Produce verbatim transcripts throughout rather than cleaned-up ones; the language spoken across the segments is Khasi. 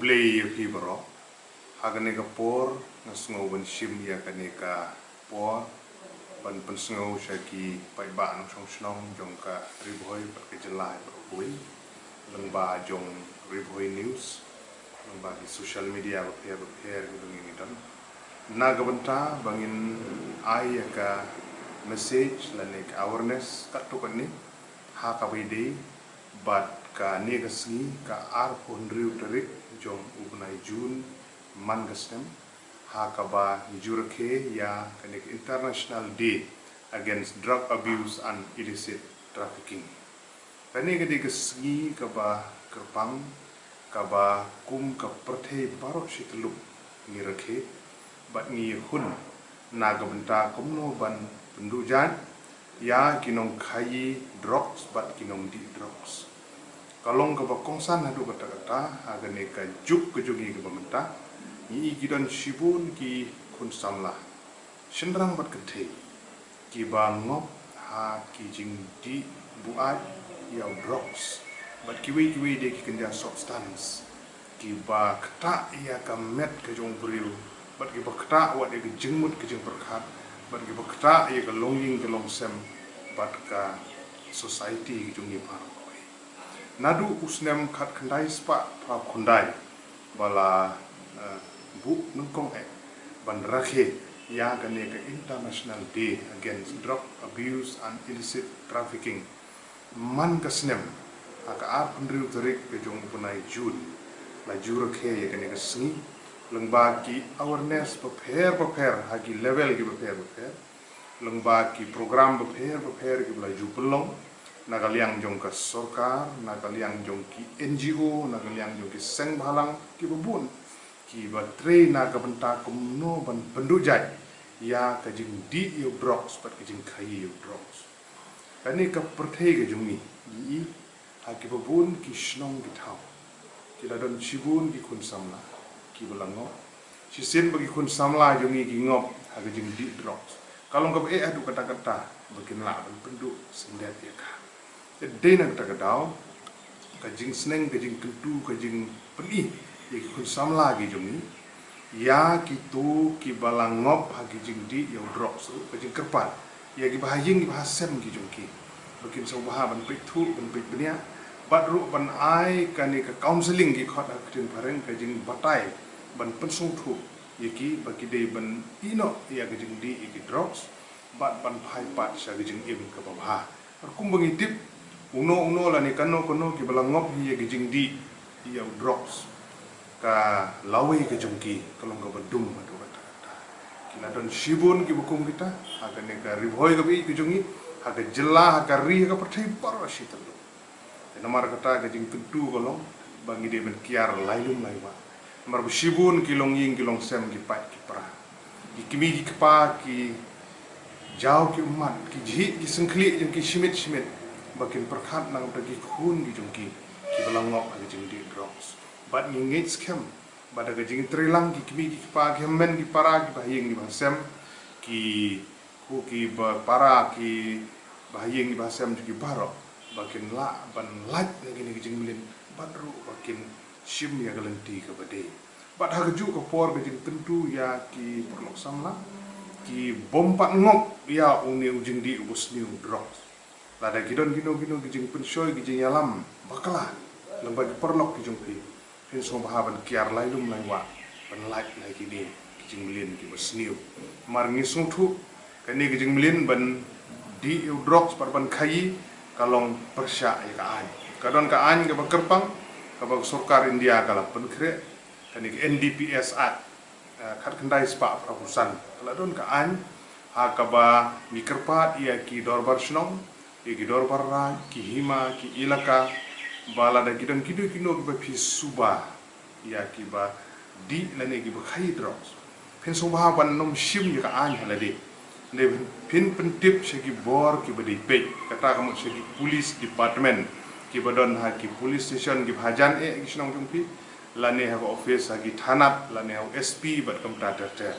Khublei ïa phi baroh. Ha kane ka por nga sngew ban shim ïa kane ka por ban pynsngew sha ki paidbah nongshong shnong jong ka Ri Bhoi bad ka jylla baroh kawei, lyngba jong Ri Bhoi News, lyngba ki social media bapher bapher kiba ngi don, na ka bynta ba ngin ai ïa ka message lane ka awareness katto katne ha kaba ïadei bad kane ka sngi, ka arphew hynriew tarik jong u bnai June man ka snem, ha kaba ngi ju rakhe ïa kane ka International Day Against Drug Abuse and Illicit Trafficking. Kane ka dei ka sngi kaba kyrpang, kaba kum ka pyrthei baroh shi tyllup ngi rakhe bad ngi hun na ka bynta kumno ban pynduh jait ïa ki nongkhaïi drugs bad ki nongdih drugs. Ka long kaba kongsan haduh katta katta ha kane ka juk ka jong ngi kaba mynta. Ngi i ki don shibun ki khun samla, shynrang bad kynthei, kiba ngop ha ki jingdih buaid ïa u drugs bad kiwei kiwei de ki kynja substance kiba ktah ïa ka met ka jong u briew bad kiba ktah wat ïa ka jingmut ka jingpyrkhat bad kiba ktah ïa ka longïing ka longsem bad ka society ka jong ngi baroh kawei. Naduh u snem khatkhyndai spah phra khyndai ba la, eh, buh nyngkong eh ban rakhe ïa kane ka International Day Against Drug Abuse and Illicit Trafficking man ka snem, ha ka arphew hynriew tarik ka jong u bnai June, la ju rakhe ïa kane ka sngi lyngba ki awareness bapher bapher ha ki level ki bapher bapher, lyngba ki program bapher bapher kiba la ju pynlong na ka liang jong ka sorkar, na ka liang jong ki N G O, na ka liang jong ki seng bhalang kiba bun, kiba trei na ka bynta kumno ban pynduh jait ïa ka jingdih ïa u drugs bad ka jingkhaïi ïa u drugs. Kane ka pyrthei ka jong ngi, ngi i ha kiba bun ki shnong ki thaw, ki la don shibun ki khun samla kiba la ngop. Shisien ba ki khun samla jong ngi ki ngop ha ka jingdih drugs, ka long kaba eh haduh katta katta ba kin lah ban pynduh syndet ïa ka. Te dei na kata ka daw ka jingsneng, ka jingkyntu, ka jingpyni ïa ki khun samla ki jong ngi, ïa kito kiba la ngop ha ki jingdih ïa u drugs, ka jingkyrpad ïa kiba ha ïing kiba ha sem ki jong ki ba kin sngewbha ban peit thuh, ban peit bniah, bad ruh ban ai kane ka counselling, ki khot ha ka ktien phareng, ka jingbatai ban pynsngewthuh ïa ki ba ki dei ban ïeh noh ïa ka jingdih ïa ki drugs bad ban phai pat sha ka jingim kaba bha. Bad kumba ngi tip, uno uno lane kano kano kiba la ngop hi ïa ka jingdih ïa u drugs, ka lawei ka jong ki ka long kaba dum haduh katta katta. Ki la don shibun kiba kum kita ha kane ka Ri Bhoi kaba ïeit ka jong ngi, ha ka jylla, ha ka ri, ha ka pyrthei baroh shi tyllup. Te namar kata ka jingkyntu ka long ba ngi dei ban kiar lai lum lai wah. Namar ba shibun ki longïing ki longsem, ki paid ki para, ki kmie ki kpa, ki jaw ki ummat, ki jhieh ki syngkhlieh jong ki shi miet shi miet ba kin pyrkhat na ka bynta ki khun ki jong ki kiba la ngop ha ki jingdih drugs. Bad ngi ngeit skhem ba da ka jingtreilang ki kmie ki kpa, ki hynmen ki para, kiba ha ïing kiba ha sem, ki, ko kiba para, kiba ha ïing kiba ha sem jong ki baroh, ba kin lah ban lait na kine ki jingmlien bad ruh ba kin shim ïa ka lynti kaba dei. Bad ha kajuh ka por ka jingkyntu ïa ki paralok samla, ki bym pat ngop ïa une u jingdih uba sniew drugs. Lada ki don kino kino ki jingpynshoi, ki jingïalam bakla lyngba ki paralok ki jong phi, phin sngewbha ban kiar lai lum lai wah ban lait na kine ki jingmlien kiba sniew. Namar ngi sngewthuh kane ka jingmlien ban dih ïa u drugs bad ban khaïi ka long pyrshah ïa ka aiñ. Ka don ka aiñ kaba kyrpang kaba ka sorkar India ka la pynkhreh, kane ka N D P S Act, eh, khatkhyndai spah phraphew san, ka la don ka aiñ ha kaba ngi kyrpad ïa ki dorbar shnong, ïa ki dorbar raid, ki hima, ki ilaka, ba lada ki don kino kino kiba phi suba ïa kiba dih lane kiba khaïi drugs, phin sngewbha ban nym shim ïa ka aiñ ha lade. Hynrei phin pyntip sha ki bor kiba dei peit, kata ka mut sha ki police department kiba don ha ki police station kiba hajan eh ki shnong jong phi, lane ha ka office, ha ki thanat, lane ha u S P bad kumta ter ter.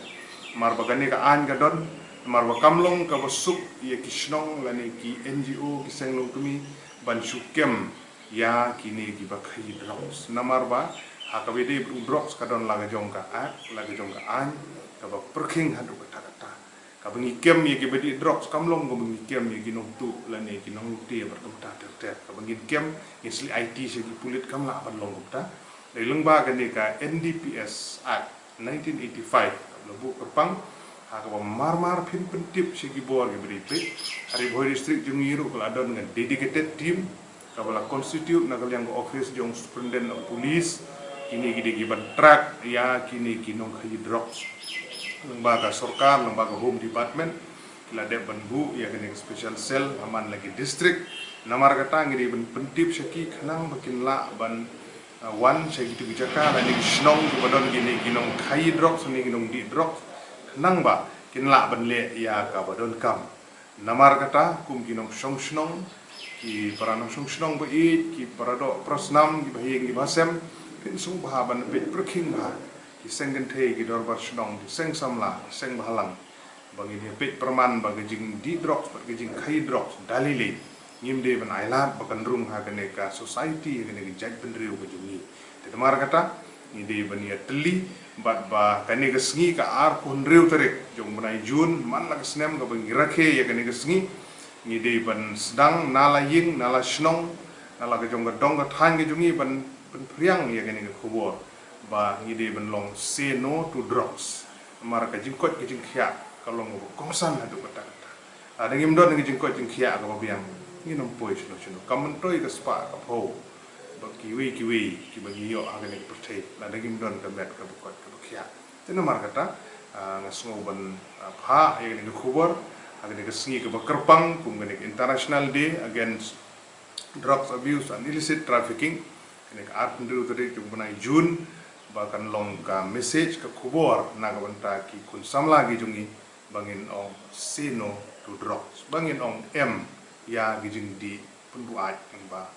Namar ba kane ka aiñ ka don, namar ba kam long kaba suk ïa ki shnong lane ki N G O, ki seng longkmie ban shu kem ïa kine kiba khaïi drugs. Namar ba Ha kaba ïadei bad u drugs ka don la ka jong ka act, la ka jong ka aiñ, kaba pyrkhing haduh katta katta. Kaba ngi kem ïa kiba dih drugs kam long kaba ngi kem ïa ki nongtuh lane ki nonglute bad kumta ter ter. Kaba ngin kem, ngin sa leit aiti sha ki pulit kam lah ban long kumta. Dei lyngba kane ka N D P S Act nineteen eighty-five, kaba la buh kyrpang ha kaba mar mar phin pyntip sha ki bor kiba dei peit. Ha Ri Bhoi District jong ngi ruh ka la don ka dedicated team kaba la constitute na ka liang ka office jong Superintendent of Police. Kine ki dei kiban track ïa kine ki nongkhaïi drugs. Lyngba ka sorkar, lyngba ka Home Department, ki la dep ban buh ïa kane ka special cell ha man la ki district. Namar kata ngi dei ban pyntip sha ki khnang ba kin lah ban, ah, wan sha kitu ki jaka lane ki shnong kiba don kine ki nongkhaïi drugs lane ki nongdih drugs, khnang ba kin lah ban leh ïa kaba donkam. Namar kata, kum ki nongshong shnong, ki para nongshong shnong ba ïeit, ki para doh para snam, kiba ha ïing kiba ha sem, phin sngewbha ban peit pyrkhing bha ki seng kynthei, ki dorbar shnong, ki seng samla, ki seng bhalang, ba ngin ïa peit pyrman ba ka jingdih drugs bad ka jingkhaïi drugs da lei lei ngim dei ban ailad ba kan rung ha kane ka society, ha kane ka jaitbynriew ka jong ngi. Te namar kata, ngi dei ban ïatylli bad ba kane ka sngi, ka arphew hynriew tarik jong u bnai June man la ka snem kaba ngi rakhe ïa kane ka sngi, ngi dei ban sdang na la ïing, na la shnong, na la ka jong ka dong ka thaiñ ka jong ngi ban pynphriang ïa kane ka khubor ba ngi dei ban long say no to drugs. Namar ka jingkoit ka jingkhiah ka long kaba kongsan haduh katta katta. Lada ngim don ka jingkoit jingkhiah kaba biang, ngin ym poi shano shano. Kam myntoi ka spah ka phew bad kiwei kiwei kiba ngi ïoh ha kane ka pyrthei lada ngim don ka met kaba koit kaba khiah. Te namar kata, ah, nga sngew ban, ah, phah ïa kane ka khubor ha kane ka sngi kaba kyrpang kum kane ka International Day Against Drugs Abuse and Illicit Trafficking, kane ka arphew hynriew tarik jong u bnai June, ba kan long ka message, ka khubor na ka bynta ki khun samla ki jong ngi, ba ngin ong say no to drugs, ba ngin ong em ïa ki jingdih pynbuaid, ba